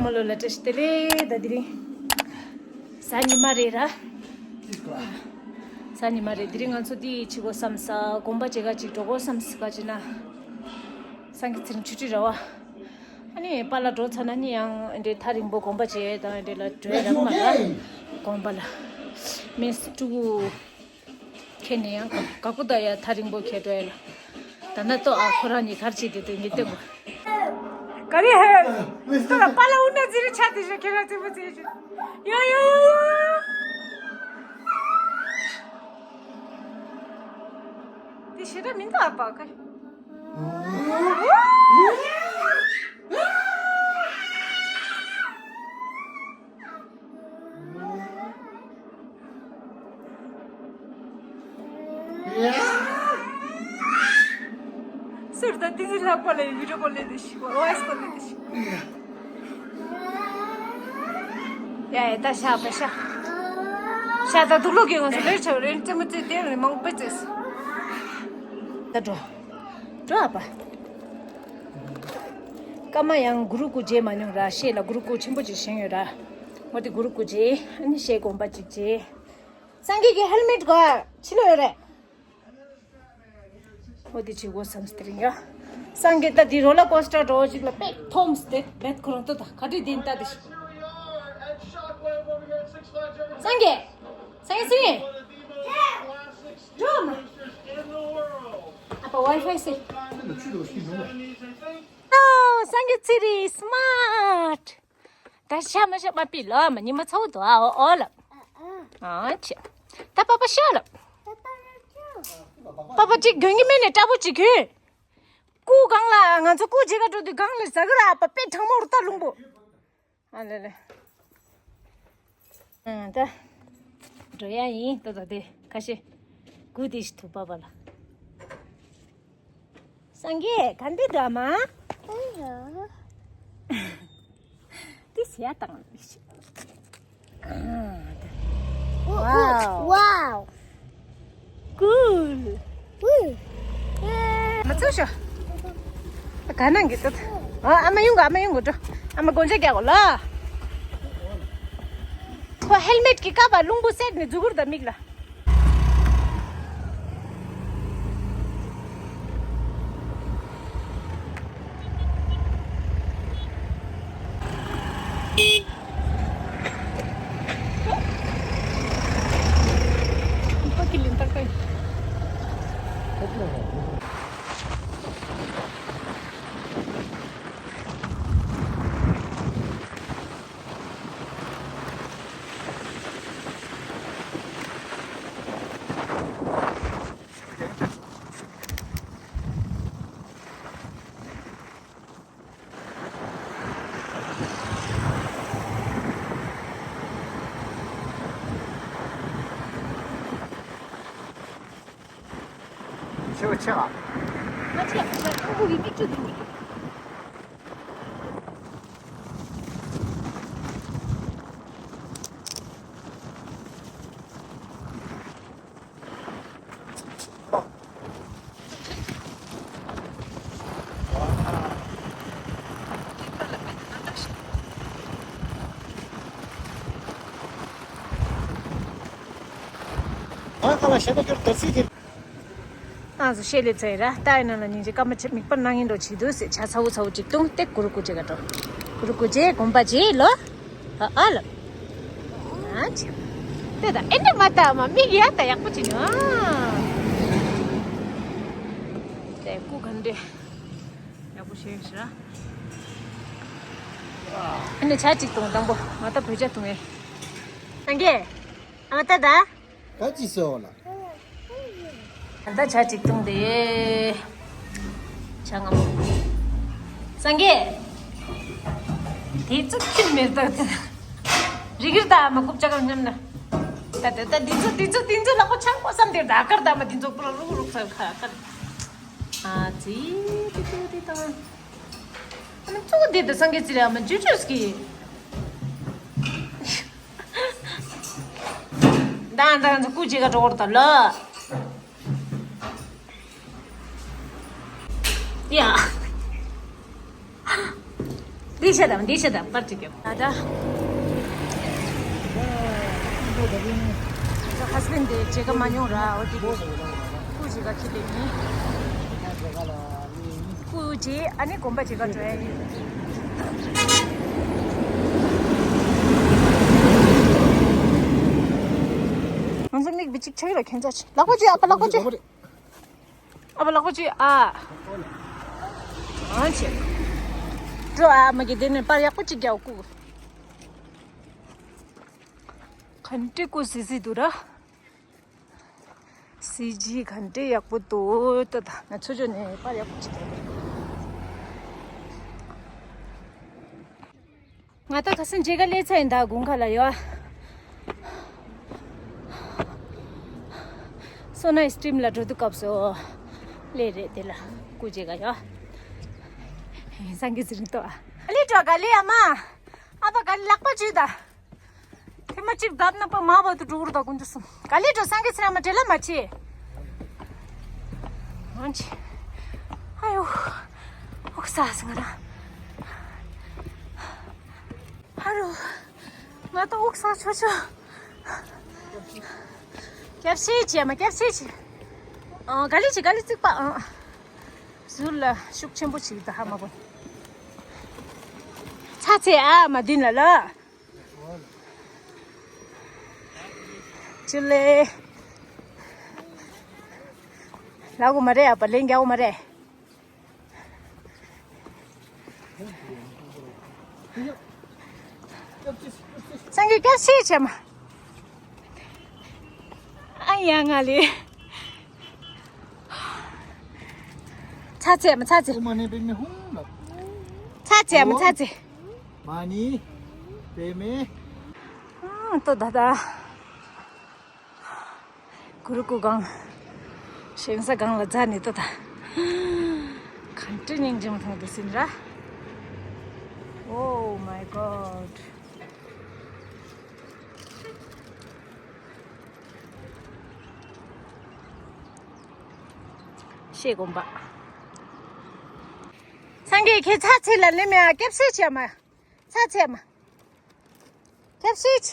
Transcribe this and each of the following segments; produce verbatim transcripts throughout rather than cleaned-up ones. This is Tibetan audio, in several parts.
མ་ལོ་ལ་བཀྲ་ཤིས་བདེ་ལེགས། ད་དེ་རིང་གཟའ་ཉི་མ་རེད་ར། གཟའ་ཉི་མ་རེད། དེ་རིང་ང་ཚོ་འདི་བྱེད་དགོས་བསམ་ས། དགོན་པ་བྱེད་ག་ཅིག་འགྲོ་དགོས་བསམ་ས། ག་ཅི་ན་སངས་རྒྱས་ཚེ་རིང་ཆུ་ཁྲི་ར་བ། ཨ་ནི་པཱ་ལགས་འགྲོ་ཚར་ན་ནི་ཡང་འདྲེ་ཐག་རིང་པོ་དགོན་པ་བྱེད་དང་འདྲེ་ལ་འགྲོ་ཡ་རག་མ་ར། དགོན་པ་ལ་མི་སུ་ཕྲུ་གུ། ཁྱེད་ནས་ཡང་དགའ་པོ་ད་ཡ་ཐག་རིང་པོ་ཁྱེད་འགྲོ་ཡ་ལ། ད་ན་ཏོ་ཨ་ཁོ་རང་གཉིས་གར་བྱེད་དེ་དོན་གྱི་སྟོན་གོ། ག་རེ་ཧེ། ཏོ་ལ་པཱ་ལགས་འུ་ན་ཟི་རེ་ཆ་དེ་ཤོ་ཁྱེད་རང་ཙི་མོ་ཙི་ཤོ། ཡ་ཡ་ཡ་ཡ། དེ་ཞེ་དྲག་མིན་ད་ཨ་པ་ག། སུར་ད་ཏི་ཟི་ལྷག་པ་ལས་བི་ཌིའོ་ཀོལ་ལས་དེ་ཤི་བ་ཝོ་ཡིས་ཀོལ་ལས་དེ་ཤི། ཡ་ཡ་ད་ཤ་པ་ཤ། ཤ་ད་དུག་ལོག་གི་ངོ་སུ་ལེར་ཆོ་རེན་ཙེ་མོ་ཙེ་དེ་རེ་མང་པོ་ཙེས། ད་འགྲོ། འགྲོ་ཨ་པ། ཀ་མ་ཡང་གུ་རུ་ཀུ་རྗེས་མ་མྱོང་ར་ཤེས་ལ་གུ་རུ་ཀུ་ཆེན་པོ་ཅིག་བཞེངས་ཡོད་ར། ངོ་དེ་གུ་རུ་ཀུ་རྗེས་ཨ་ནི་ཤེས་དགོན་པ་ཅིག་རྗེས། སངས་རྒྱས་ཀྱི་ཧེལ་མེད་ག་ཕྱི་ལོགས་ཡོད་རེད། འོ་དེ་བྱེད་དགོས་བསམ་སྟེ་རིང་ཡ། སངས་རྒྱས་ད་དེ་རོ་ལ་ཀོ་སི་ཊར་འགྲོ་ཅིག་ལ་པེག་ཐོམས་ཏེ་བེད་ཁོ་རང་ཏོ་ད་ག་དུས་དེ་ད་དེ་ཤི། སངས་རྒྱས། སངས་རྒྱས་སིང་། འགྲོ་མ། ཨ་པ་ཝའི་ཕའི་སི། ཨོ་སངས་རྒྱས་ཚེ་རིང་སི་མཱརཊ། ད་ཤ་མ་ཤ་མ་པི་ལོ་མ་ཉི་མ་ཚ་བོ་དོ་ཨ་ཨོ་ཨོ་ལ། ཨ་ཆེ། ད་པ་པ་ཤ་ལ། པ་པ་ཅིག་གྱོན་གྱི་མེད་ནས་ཏྲ་པོ་ཅིག་གྱོན། སྐུ་གང་ལ་ང་ཚོ་སྐུ་མཇལ་ག་འགྲོ་དུས་གང་ལ་ཟ་གི་ར་པ་པེ་གྲང་མོ་རུ་ད་ལུང་པོ། ཨ་ལེ་ལེ། ཨ་ད། འགྲོ་ཡ་ཡིན་ཏོ་ད་དེ་ཁ་ཤས། སྐུ་དེ་ཞིག་ཐུག་པ་པ་ལ། སངས་རྒྱས་ག་འདི་འདྲ་མ། དེ་ཟེར་ཡ་དང་ལ་ཤི། Wow. Wow. Cool. Cool. མ་ཚོ་ཤོ། ག་ནང་གི་ཏོ། ཨ་ཨ་མ་ཡོང་ག་ཨ་མ་ཡོང་ག་འགྲོ། ཨ་མ་སྒོ་འཇག་རྒྱག་གོ་ལ། ཁོ་ཧེལ་མེད་ཀྱི་ཀ་བ་རླུང་བུ་སེད་ནས་རྫུ་གུར་དང་མིག་ལ། ཆེ་བ་ཆེ་བ། ང་ཆེ་བ་ཆེ་བ་ཁོ་གི་མིག་ཆུ་འདུག་ཨ་ཁ་ལ་ཤ་ད་ཁྱོད་དར་སི་དེ། ང་ཚོ་ཤེལ་ལེ་ཚའི་ར་ལྟ་ཡི་ནང་ལ་ཉིན་གཅིག་སྐར་མ་ཆེ་མིག་པར་གནང་ཡིན་འགྲོ་བྱེད་དུས་ཟེར་ཆ་ཚ་བོ་ཚ་བོ་ཅིག་བཏུང་སྟེ་གུ་རུ་ཀུ་ཅེ་ག་འགྲོ། གུ་རུ་ཀུ་ཅེ་དགོན་པ་ཅེ་ལོ། ཨ་ཨ་ལ། ཨ་ཆེ། དེ་ད་ཨེ་འདྲ་མ་ལྟ་མ་མིག་ཡ་ད་ཡག་པོ་ཅིག་ནོ། དེ་སྐུ་ག་འདྲ་ཡག་པོ་ཞེ་ཤ། ཨ་ནི་ཆ་ཅིག་བཏུང་དང་པོ་ང་ད་བོད་ཇ་བཏུང་ངེ། སངས་རྒྱས། ཨ་མ་ད་ད། ག་ཅི་ཟེར་བ་ལ། ད་ཆ་གཅིག་བཏུང་དེ། ཆ་ང་མོ། སངས་རྒྱས། དེ་ཚོ་ཁྱིམ་མེར་ད་དེ། རི་གིར་ད་མ་ཀུབ་ཅག་གམ་ཉམ་ན། ད་ད་ད་འདི་ཚོ་འདི་ཚོ་འདི་ཚོ་ལ་ཁོ་ཆང་ཁོ་བསམ་དེར་ད་ཀར་ད་མ་འདི་ཚོ་པུ་ར་རུག་རུག་ས་ཁ་ཀར། ཨ་ཙི་ཙི་ཙི་ཙི་ད། ཨ་མ་ཙུ་གུ་འདི་ད་སངས་རྒྱས་ཙི་རེ་ཨ་མ་ཇུ་ཇུ་སྐྱི། མདང་མདང་ཚོ་སྐུ་མཇལ་ག་འགྲོ་བར་དང་ལ། ཡ། འདི་ འདི་ཤ་དང་འདི་ཤ་དང་པར་ཅིག་རྒྱབ། ད་ད། ད་ཧ་སི་བེན་དེ་མཇལ་ཁ་མ་མྱོང་ར་འོ་དེ་སྐུ་མཇལ་ཁ་ཁྱེར་ཏེ་ཡིན། སྐུ་མཇལ་ཨ་ནི་དགོན་པ་མཇལ་ཁ་འགྲོ་ཡ་ཡིན། ང་ཚོ་མིག་བི་ཅིག་ཆགས་ཡོད་ལ་ཁྱེད་ཚོ་ལག་པ་ཅིག་ཨ་ཕ་ལག་པ་ཅིག་ཨ་ཕ་ལག་པ་ཅིག་ཨ། ཨ་ཆེ། འགྲོ་ཨ་མ་གི་དེ་ནས་པར་ཡག་པོ་ཅིག་རྒྱག་སྐུ། ག་འདྲ་སྐུ་སི་སི་འདུག་ར། སི་ཇི་ག་འདྲ་ཡག་པོ་འདུག་ལྟ་ད་ང་ཚོ་ཅོ་ནས་པར་ཡག་པོ་ཅིག་རྒྱག་གི། ང་ད་ག་སེ་མཇལ་ཁ་སླེབས་ཚར་ཡིན་ད་དགུན་ཁ་ལ་ཡོད། སོ་ན་སི་ཊིམ་ལ་འགྲོ་དུས་སྐབས་སུ་སླེབས་རེད་དེ་ལ་སྐུ་མཇལ་ཁ་ཡོད། སངས་རྒྱས་ཚེ་རིང་ལྟོས་ཨ། ག་ལེ་འགྲོ་ག་ལེ་ཨ་མ། ཨ་ཕ་ག་ལེ་ལག་པ་ཅིག་ད། ཐེངས་མ་གཅིག་བརྡབ་ན་པ་མ་བར་དུ་འགྲོ་གི་རེད་ད་དཀོན་མཆོག་གསུམ། ག་ལེ་འགྲོ་སངས་རྒྱས་ཚེ་རིང་མ་འབྲེལ་ལ་མ་བྱེད། ཨོན་ཅི། ཨ་ཡོ། ཨོ་ས་ས་ང་ར། ཧ་རོ། ང་ད་དབུགས་ས་ཆོ་ཆོ། སྐྱབས་སེ་བྱས་མ་སྐྱབས་སེ་བྱས། ཨ་ག་ལེ་བྱས་ག་ལེ་བརྩིགས་པ་ཨ། ཟུར་ལ་ཤུགས་ཆེན་པོ་བྱས་ད་ཧ་མ་གོ། ཚ་ཚེ་ཨ་མ་མདུན་ལ་ལ། ཅི་ལེ། ལ་གོ་མ་རེད་ཨ་པ་ལེན་རྒྱག་གོ་མ་རེད། སངས་རྒྱས་སྐྱབས་སེ་བྱས་མ། ཨ་ཡ་ང་ལེ། ཚ་ཚེ་མ་ཚ་ཚེ། མ་ནེ་པེ་མེ་ཧུང་ལ། ཚ་ཚེ་མ་ཚ་ཚེ། མ་ནེ་པེ་མེ། ཨང་ཏོ་ད་ད། གུ་རུ་ཀུ་གང་། ཞིང་ས་གང་ལ་འཛའ་ནི་ཏོ་ད། གང་ཏི་སྙིང་རྗེ་མོ་མཐོང་དུ་ཟིན་ར། Oh my God. ཤེས་དགོན་པ། སངས་རྒྱས་ཁྱེད་ཚ་ཚེ་ལ་ལེ་མེ་ཨ་སྐྱབས་སེ་བྱས་མ། ཚ་ཚེ་མ། སྐྱབས་སེ་བྱས།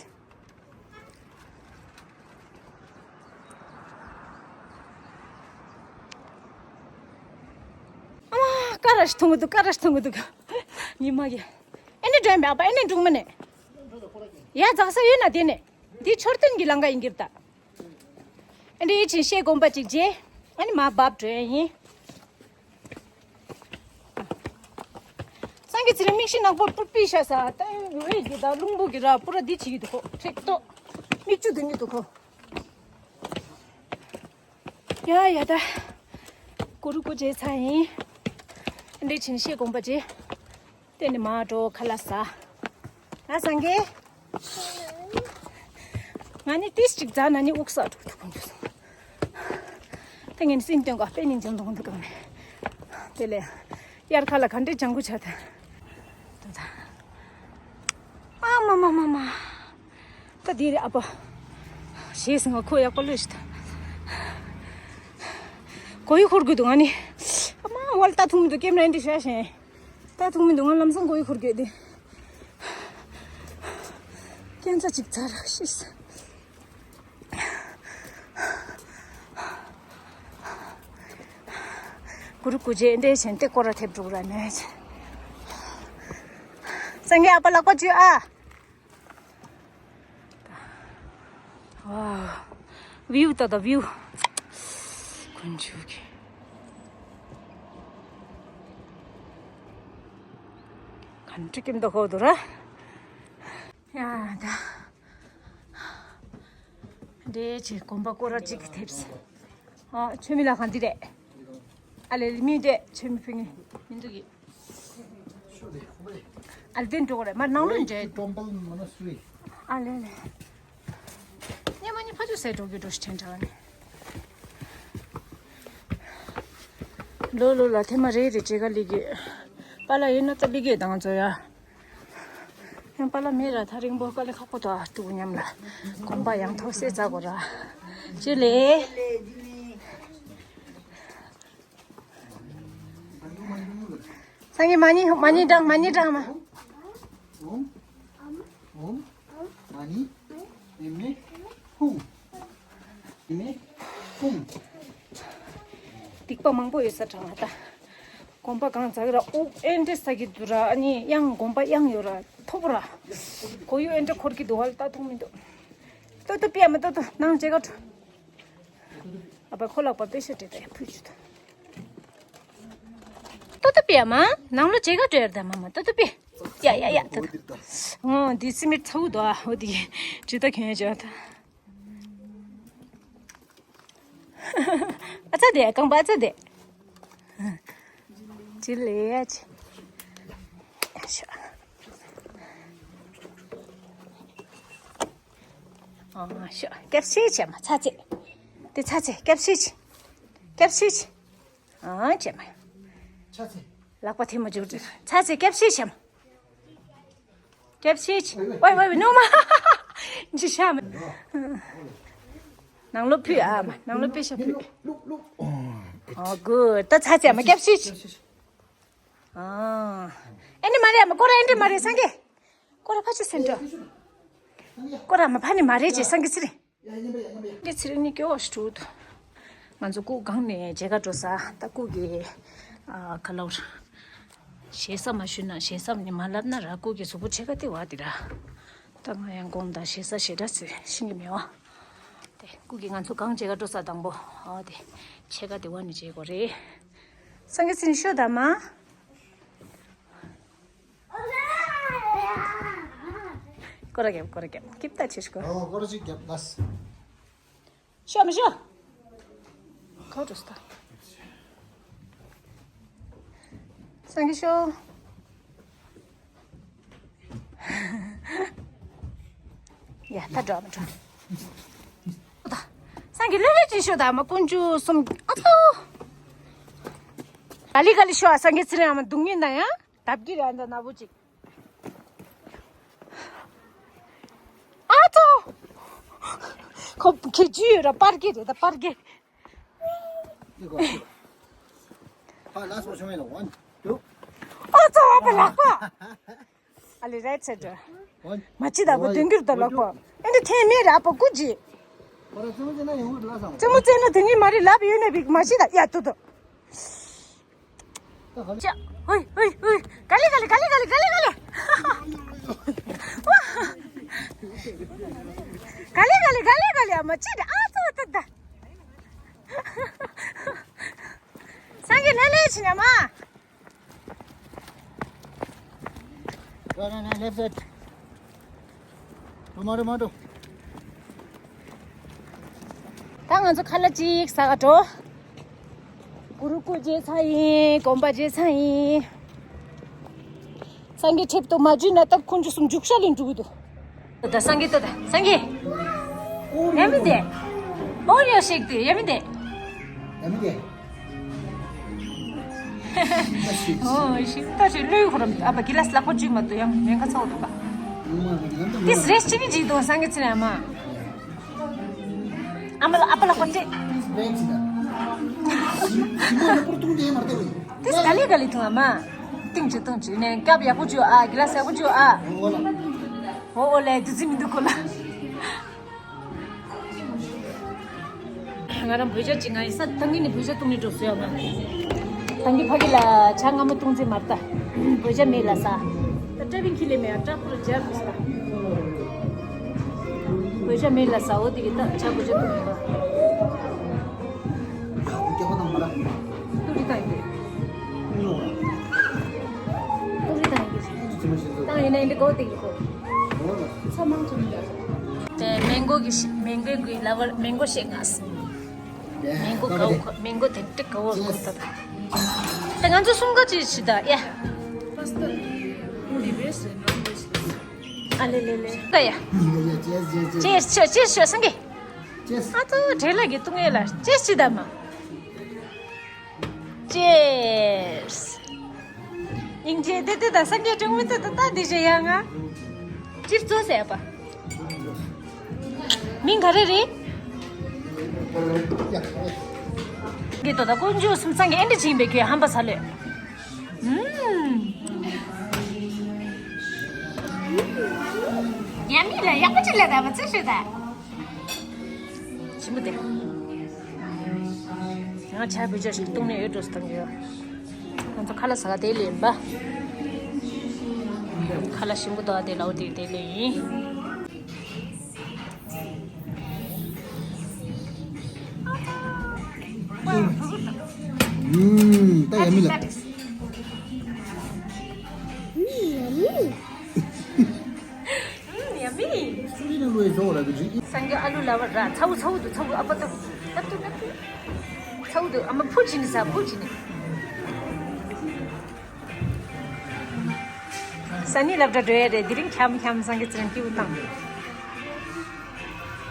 ཨ་མ་ཀ་ར་ཤི་ཐུང་གི་འདུག་ཀ་ར་ཤི་ཐུང་གི་འདུག་ཉི་མ་གི། ཨེ་ནི་འགྲོ་ཡ་མེད་པ་ཨེ་ནི་འགྲོ་མ་ནས། ཡ་འཛག་ས་ཡོད་ན་དེ་ནས། འདི་མཆོད་རྟེན་གྱི་ལམ་ཁ་ཡིན་གྱི་རེད་ད། ཨ་འདྲ་ཡིད་ཆེས་ཤེས་དགོན་པ་ཅིག་རྗེས། ཨ་ནི་མ་བབ་འགྲོ་ཡ་ཡིན། སངས་རྒྱས་ཚེ་རིང་མིག་ཤེལ་ནག་པོ་པུར་པི་ཤ་ས་ད་འོད་ཀྱི་ད་རླུང་བུ་གི་ར་པུ་ར་འདི་བྱེད་ཀྱི་འདུག་གོ་ཁྲེག་ཏོ། མིག་ཆུ་འདོན་གྱི་འདུག་གོ་ཡ་ཡ་ད། གུ་རུ་སྐུ་མཇལ་ཚར་ཡིན། ཨ་འདྲ་ཡིད་ཆེས་ཤེས་དགོན་པ་རྗེས། དེ་ནི་མ་འགྲོ་ཁ་ལག་ཟ། ང་སངས་རྒྱས། ང་ནི་ཏིས་ཅིག་ཛ་ན་ནི་དབུགས་ས་འགྲོ་ཐུབ་ཀྱི་འདུག་ད་ངས་སེམས་སྟོན་ག་དཔེ་ནི་འཇམ་ཐུང་འདུག་གམ་ནས། དེ་ལས། དབྱར་ཁ་ལ་ག་འདྲའི་ལྗང་གུ་ཆགས་ཐལ། ད་ད། ཨ་མ་མ་མ་མ། ད་དེ་རེད་ཨ་ཕ། ཞེས་ང་ཁོ་ཡག་པོ་ལོས་ཤི་ད། གོ་ཡི་ཁོར་གི་འདུག་ང་ནི། ཨ་མ་ཝལ་ལྟ་ཐུང་མི་འདུག་ཀེམ་ར་འདི་ཤ་ཞེན། ད་ཐུང་མི་འདུག་ང་ལམ་སང་གོ་ཡི་ཁོར་གི་འདི། སྐྱེན་ཚ་ཅིག་ཚ་ར་ཤི་ས། གུ་རུ་སྐུ་མཇལ་འདྲེ་བྱས་ཏེ་སྐོར་ར་ཐེབས་འགྲོ་གི་ར་ནས། སངས་རྒྱས་ཨ་ཕ་ལག་པ་འཇུ་ཨ། ཝའོ། བིའུ་ད་ད་བིའུ། དཀོན་མཆོག་གི། ག་འདྲ་ཀིམ་ད་ཧོ་དུ་ར། ཡ་ད། འདྲེ་ཆེ་གོམ་པ་སྐོར་ར་གཅིག་ཐེབས། ཨ་ཆོས་མི་ལ་ཁང་འདི་རེད། ཨ་ལེ་ལེ་མི་འདྲེ་ཆོས་མི་ཕིང་ངེ་མི་འདུག་གི། ཨ་ལེ་དེ་འགྲོ་གི་རེད་མ་ནང་ལོགས་འདྲེ། Temple Monastery. ཨ་ལེ་ལེ། ཉི་མ་ཉི་ཕ་ཆུ་སའི་འགྲོ་གི་འགྲོ་ཞིག་དྲན་དྲགས་ནི། ལོ་ལོ་ལ་ཐེངས་མ་རེ་རེ་བྱེད་ག་ལི་གི། པཱ་ལགས་ཡིན་ན་ད་ལི་གེ་དང་ཚོ་ཡ། ཡང་པཱ་ལགས་མེད་ར་ཐག་རིང་པོ་དཀའ་ལས་ཁག་པོ་དོ་ཨ་ཏུ་མཉམ་ལ། གོམ་པ་ཡང་ཐོག་སེ་ཙ་གོ་ར། ཅི་ལེ། སངས་རྒྱས་མ་ཎི་མ་ཎི་བགྲང་མ་ཎི་བགྲང་མ། ཨོམ། ཨོམ། མ་ནི། མེ་མེ། ཧུམ། མེ་མེ། ཧུམ། སྡིག་པ་མང་པོ་ཡོད་ས་དྲང་ལ་ད། གོམ་པ་གང་ཟག་ར་དབུགས་ཨེ་འདྲེ་ས་གི་འདུག་ར། ཨ་ནི་གཡང་གོམ་པ་གཡང་ཡོད་ར་ཐོབ་ར། གོ་ཡུ་ཨེ་འདྲེ་འཁོར་གི་འདུག་བ་ལ་ད་ཐོག་མི་འདུག་ཏོ་ཏོ་པི་ཨ་མ་ཏོ་ཏོ་ནང་མཇལ་ཁ་འགྲོ། ཨ་ཕ་ཁོ་ལག་པ་པེ་ཤ་སྤྲད་ད་ཡ་ཕུལ་ཆུ་ད། ཏོ་ཏོ་པི་ཨ་མ་ནང་ལོ་མཇལ་ཁ་འགྲོ་ཡར་ད་མ་མ་ཏོ་ཏོ་པི། ཡ་ཡ་ཡ་ཏོ་ཏོ། ཨོ་འདི་སི་མིར་ཚ་བོ་དོ་ཨ་འོ་འདི་གི་ཇི་ད་གྱོན་ཡ་ཇ་ད། ཨ་ཙ་དེ་རྐང་པ་ཨ་ཙ་དེ། ཅི་ལེ་ཡ་ཅི། ཤ། ཨ་ཤ་སྐྱབས་ཤིག་བྱས་མ་ཚ་ཚེ། དེ་ཚ་ཚེ་སྐྱབས་ཤིག་བྱས། སྐྱབས་ཤིག་བྱས། ཨ་བྱས་མ། ཚ་ཚེ། ལག་པ་ཐེ་མ་འཇུག་འདྲ་ཚ་ཚེ་སྐྱབས་ཤིག་བྱས་མ། སྐྱབས་ཤིག་བྱས། ཝའི་ཝའི་ཝའི་ནོ་མ། ཇི་ཤ་མ། ནང་ལོ་ཕུད་ཨ་མ་ནང་ལོ་པེ་ཤ་ཕུད། ཨོ་གུ་ད་ཚ་ཚེ་མ་སྐྱབས་ཤིག་བྱས། ཨ་ཨེ་འདྲེ་མ་རེད་ཨ་མ་ཀོ་ར་ཨེ་འདྲེ་མ་རེད་སངས་རྒྱས། ཀོ་ར་ཕ་ཆེ་སེན་འགྲོ། ཀོ་ར་མ་ཕ་ནི་མ་རེད་ཅེ་སངས་རྒྱས་ཚེ་རིང་། སངས་རྒྱས་ཚེ་རིང་ནི་སྐྱོ་བ་ཞིག་འགྲོ་འདུག་ང་ཚོ་ཀུ་གང་ནས་མཇལ་ཁ་འགྲོ་ས་ད་ཀུ་གི་ཨ་ཁ་ལོར། ཞེ་ས་མ་ཞུས་ན་ཞེ་ས་ནི་མ་ལབ་ན་ར་ཀུ་གི་གཟུགས་པོ་ཕྱེད་ཀ་དེ་བ་དེ་ར། ད་ང་ཡང་དགོངས་དག་ཞེ་ས་ཞེ་དྲག་ཚེ་ཤིང་གི་མེད་བ། དེ་ཀུ་གི་ང་ཚོ་གང་མཇལ་ཁ་འགྲོ་ས་དང་པོ་ཨ་དེ་ཕྱེད་ཀ་དེ་བ་ནི་མཇལ་དགོས་རེད། སངས་རྒྱས་ཚེ་རིང་ཤོ་ད་མ། སྐོར་ར་རྒྱབ་སྐོར་ར་རྒྱབ་སྐྱིབས་ད་ཆེ་སྐོར། ཨོ་སྐོར་ཅིག་རྒྱབ་ལགས། ཤོ་མི་ཤོ། ཁོ་འགྲོ་སྟ། སངས་རྒྱས་ཤོ། ཡ་ད་འགྲོ་མི་འགྲོ། ད་སངས་རྒྱས་ལྷོད་ལྷོད་ཅིག་ཤོ་ད་མ་དཀོན་མཆོག་གསུམ་ཨ་ཐོ། ག་ལི་ག་ལི་ཤོ་ཨ་སངས་རྒྱས་ཚེ་རིང་ཨ་མ་སྡུག་བསྔལ་ན་ཡང་། བརྡབ་ཀྱི་རེད་འདི་ན་བུ་ཅིག་ཨ་ཙོ། ཁོ་ཁྱེད་ཇུས་ཡོད་ར་པར་གྱི་རེད་ད་པར་གྱི། ཨ་ཙོ་ཨ་པ་ལག་པ། ཨ་ལེ་རེད་ཚེ་འགྲོ། མ་ཅི་ད་བུ་དོན་གྱུར་ད་ལག་པ། ཨེ་འདི་ཐེན་མེད་ར་པ་ཀུ་ཅི། རྩེད་མོ་རྩེད་ན་དེ་ངས་མ་རེད་ལབ་ཡོད་ན་བིག་མ་ཅི་ད་ཡ་ཏུ་ཏུ། ཅ། ཧོꯏ་ཧོꯏ་ཧོꯏ། ག་ལེ་ག་ལེ་ག་ལེ་ག་ལེ་ག་ལེ་ག་ལེ། ག་ལེ་ག་ལེ་ག་ལེ་ག་ལེ། ཨ་མ་ཅི་རེད་ཨ་ཙོ་ད་ད། སངས་རྒྱས་ལྷ་ལས་ཕྱིན་ཡ་མ། Left side. Tomato, tomato. ད་ང་ཚོ་ཁ་ལག་ཅིག་ཟ་ག་འགྲོ། གུ་རུ་སྐུ་མཇལ་ཚར་ཡིན། དགོན་པ་མཇལ་ཚར་ཡིན། སངས་རྒྱས་ཁྲིད་དུ་མ་འཇུས་ན་སྟབས་ཁོང་ཚོ་གསུམ་འཇུག་ཤ་ལེན་འགྲོ་གི་འདུག་ད་སངས་རྒྱས་ལྟོས་ད་སངས་རྒྱས། ཡ་མི་དེ། ཨོ་ཡ་ཤིག་དེ་ཡ་མི་དེ། ཡ་མི་དེ། ཨོ་ཤིག་ད་ཤིག་ལུས་ཁོ་རམ་ཨ་པ་གི་ལ་སི་ལག་པ་འཇུས་མ་ཐུབ་ཡང་ཉེན་ཁ་ཚ་བོ་འདུག་ག་ཏིས་རེས་ཅི་ནི་འཇིག་དོ་སངས་རྒྱས་ཚེ་རིང་ཨ་མ། ཨ་མ་ལ་ཨ་པ་ལ་ཁོ་ཏི། ཏིས་ག་ལི་ག་ལི་ཐུང་ཨ་མ། ཏིང་ཅི་ཏིང་ཅི་ནས་སྐྱབས་ཡག་པོ་བཅུ་ཨ་གི་ལ་སི་ཡག་པོ་བཅུ་ཨ། ཨོ་ཨོ་ལེ་དུ་ཙི་མི་འདུག་གོ་ལ། ང་རང་བོད་ཇ་ཅིག་ང་ཡི་ས་ཏང་གི་ནི་བོད་ཇ་བཏུང་ནི་འགྲོ་སོ་ཡ་མ། ཏང་གི་ཕ་གི་ལ་ཇ་སྔ་མོ་བཏུང་ཚེ་མ་ལྟ། བོད་ཇ་མེད་ལ་ས། ད་ཏྲ་བིན་ཁི་ལེ་མེ་ཨ་ཏྲ་ཁུ་ར་ཇ་ཁུ་ས། བོད་ཇ་མེད་ལ་ས་འོ་དེ་གི་ད་ཇ་བོད་ཇ་བཏུང་ནི་མ། ཏུ་རི་ཏང་གི། ཏུ་རི་ཏང་གི། ཏང་ཡིན་ན་ཡིན་དེ་གོ་དེ་གི་གོ། ཚ་མང་ཆུང་གི། དེ་མེང་གོ་གི་ཤི་མེང་གོའི་གི་ལ་བར་མེང་གོ་ཤེས་ང་སི། མེང་གོ་གའོ་ཁོ་མེང་གོ་དེ་ཏྲིག་གའོ་ཁོ་ད། དེ་ང་ཚོ་གསུམ་ག་ཅི་ཤི་ད་ཡ། ཨ་ལེ་ལེ་ལེ། ད་ཡ། ཅེས་ཤོ་ཅེས་ཤོ་སང་གི། ཨ་ཏོ་བྲེལ་ལ་གི་ཏུང་ཡེ་ལ་ཅེས་ཅི་ད་མ། Cheers. ཨིང་ཇེ་དེ་དེ་ད་སངས་རྒྱས་སྤྲང་མོ་དེ་ད་ད་དེ་ཞེ་ཡ་ང་། ཅིབ་ཙོ་ཟེར་པ། མིང་ག་རེ་རེད། གི་དོ་ད་དཀོན་མཆོག་གསུམ་སངས་རྒྱས་ཨེ་འདྲ་ཅིག་ཡིན་པའི་གི་ཧམ་པ་ས་ལོས། ཨུམ། ཡ་མི་ལ་ཡག་པོ་ཅིག་ལ་ད་བ་ཚེ་ཤོད་ད། ཞིམ་པོ་དེ། ང་ཆ་བུ་ཅག་ཞིག་བཏུང་ནས་ཡོད་འགྲོ་སྟངས་ཡོད། ང་ཚོ་ཁ་ལག་ཟ་ག་དེ་ལས་ཡིན་པ། ཁ་ལག་ཞིམ་པོ་དོ་དེ་ལའོ་དེ་དེ་ལས་ཡིན། ཨུམ། ད་ཡ་མི་ལ། ཨུམ། ཡ་མི། ཨུམ། ཡ་མི། སང་གི་ཨ་ལུ་ལ་བ་ར་ཚ་བོ་ཚ་བོ་དུ་ཚ་བོ་ཨ་པ་ཏབ་ཏབ་ཏུ་ཏབ་ཏུ། ཚ་བོ་དུ་ཨ་མ་ཕུ་ཅི་ནི་ས་ཕུ་ཅི་ནི། ས་ནི་ལབ་འདྲ་འགྲོ་ཡ་རེད། དེ་རིང་འཁྱམ་འཁྱམ་སང་གི་ཚེ་རིང་སྐྱིད་པོ་བཏང་།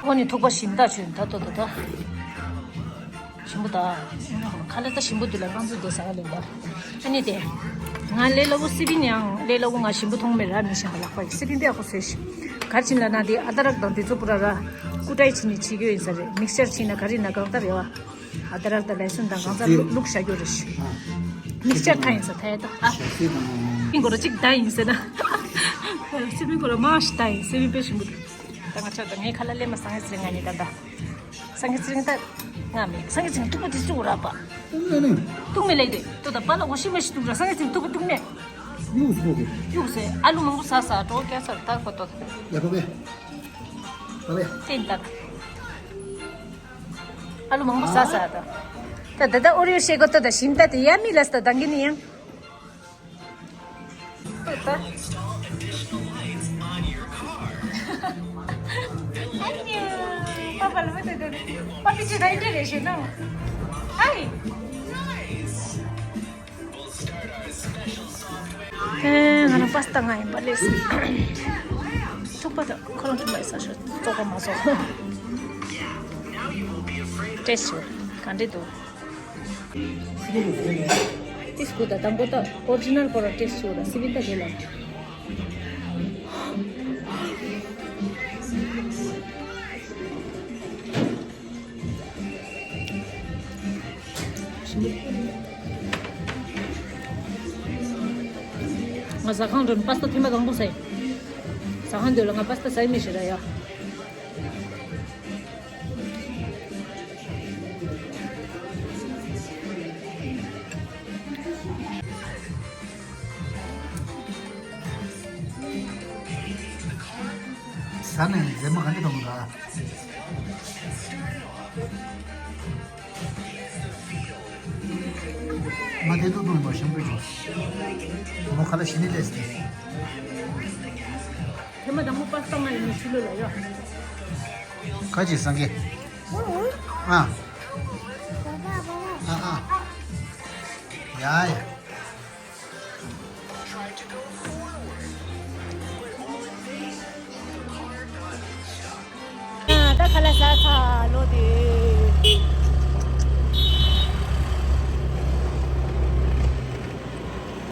ཁོ་ནི་ཐུག་པ་ཞིམ་ད་ཆུ་ད་ཏོ་ཏོ་ད། ཞིམ་པོ་ད། ཁ་ལག་ད་ཞིམ་པོ་དུ་ལ་རྐང་ཚུགས་དེ་ཟ་ག་ལེན་པ། ཨ་ནི་དེ། ང་ལས་སླ་བོ་སི་པིན་ཡང་ལས་སླ་བོ་ང་ཞིམ་པོ་མཐོང་མེད་ར་མི་ཤེས་པ་ལག་པ་ཡི་སི་པིན་པས་ཁོ་སོས་ཤི། གར་ཕྱིན་ལ་ན་དེ་ཨ་ད་རག་དང་དེ་ཚོ་པུ་ར་ར། ཀུ་ཏའི་ཕྱིན་ནི་ཕྱི་གོ་ཡིན་ས་རེད། མིག་སར་ཕྱིན་ན་ག་རི་ན་གང་ལྟར་རེད་བ། ཨ་ད་རག་དང་ལས་སོན་དང་གང་ཚར་བླུགས་བླུགས་བཞག་རྒྱུ་རེད་ཤི། མིག་སར་ཐ་ཡིན་ས་ཐ་ཡ་ད་ཨ། ཨིན་གོ་ར་གཅིག་ད་ཡིན་ཟེར་ན། སི་པིན་གོ་ར་མ་ཤི་ད་ཡིན་སི་པིན་པས་ཞིམ་པོ་འདུག་ད་ང་ཆ་ད་ངའི་ཁ་ལག་ལས་མ་སང་ཡ་ཟེར་ང་ནི་ད་ད། སང་གི་ཚིག་ད་ང་མི་སང་གི་ཚིག་ཐུག་པ་དེ་སུ་ར་པ། ཏུང་མེ་ནི། ཏུང་མེ་ལེ་དེ་ཏུ་ད་པ་ལ་འོ་ཤི་མ་ཤི་ཏུ་ར་སང་གི་ཚིག་ཐུག་པ་ཏུང་མེ། ཡུག་སུ་གི། ཡུག་སེ་ཨ་ལུ་མང་པོ་ཟ་ཟ་གྲོ་ཀྱ་ས་ད་ཁོ་ཏོ། ཡ་པ་བེ། པ་བེ། ཏེན་ད། ཨ་ལུ་མང་པོ་ཟ་ཟ་ད། ད་ད་ད་ཨོ་རི་ཡོ་ཤེ་གོ་ཏོ་ད་ཞིམ་ད་དེ་ཡ་མི་ལ་ས་ད་དང་གི་ནི་ཡང་། Thank you. Papa, look at that. Papi, you right there, you know. Hi. ཨེ། ང་རང་པ་སི་ཏ་ང་ཡིན་པ་ལས། ཐུག་པ་དང་ཁོ་རང་ཐུག་པ་ཡིན་ས་ཤོད་བཙོག་པ་མ་བཙོག་ཏེ་སི་ཊི་ཞུ་ག་འདྲས་འདུག་ཏིས་གུ་ད་དང་པོ་ད་ཨོ་རི་ཇི་ནལ་སྐོར་ལ་ཏེ་སི་ཊི་ཞུ་ད་སི་པིན་ད་དེ་ལ། ང་ཟ་ཁང་འགྲོ་ནས་པ་སི་ཏ་ཐེངས་མ་དང་པོ་ཟ་ཡིན། ཟ་ཁང་འདི་ལ་ང་པ་སི་ཏ་ཟ་ཡི་མི་ཞིག་རེད་ཡ། ཟ་ནས་མཛེས་མ་ག་འདྲ་མཐོང་གི་འདུག་ཨ། མ་དེ་ཏུ་ཏུ་མ་ཤམ་པུ་ཅུ། མོ་ཁ་ལ་ཤི་ནི་ལས་ཏེ། དེ་མ་དང་པོ་པ་སི་ཏ་མ་ཡིན་ནི་ཕྱི་ལོ་ལ་ཡོད། ཁ་ཅིག་སང་གེ། ཨ། ཨ་ཨ། ཡ་ཡ།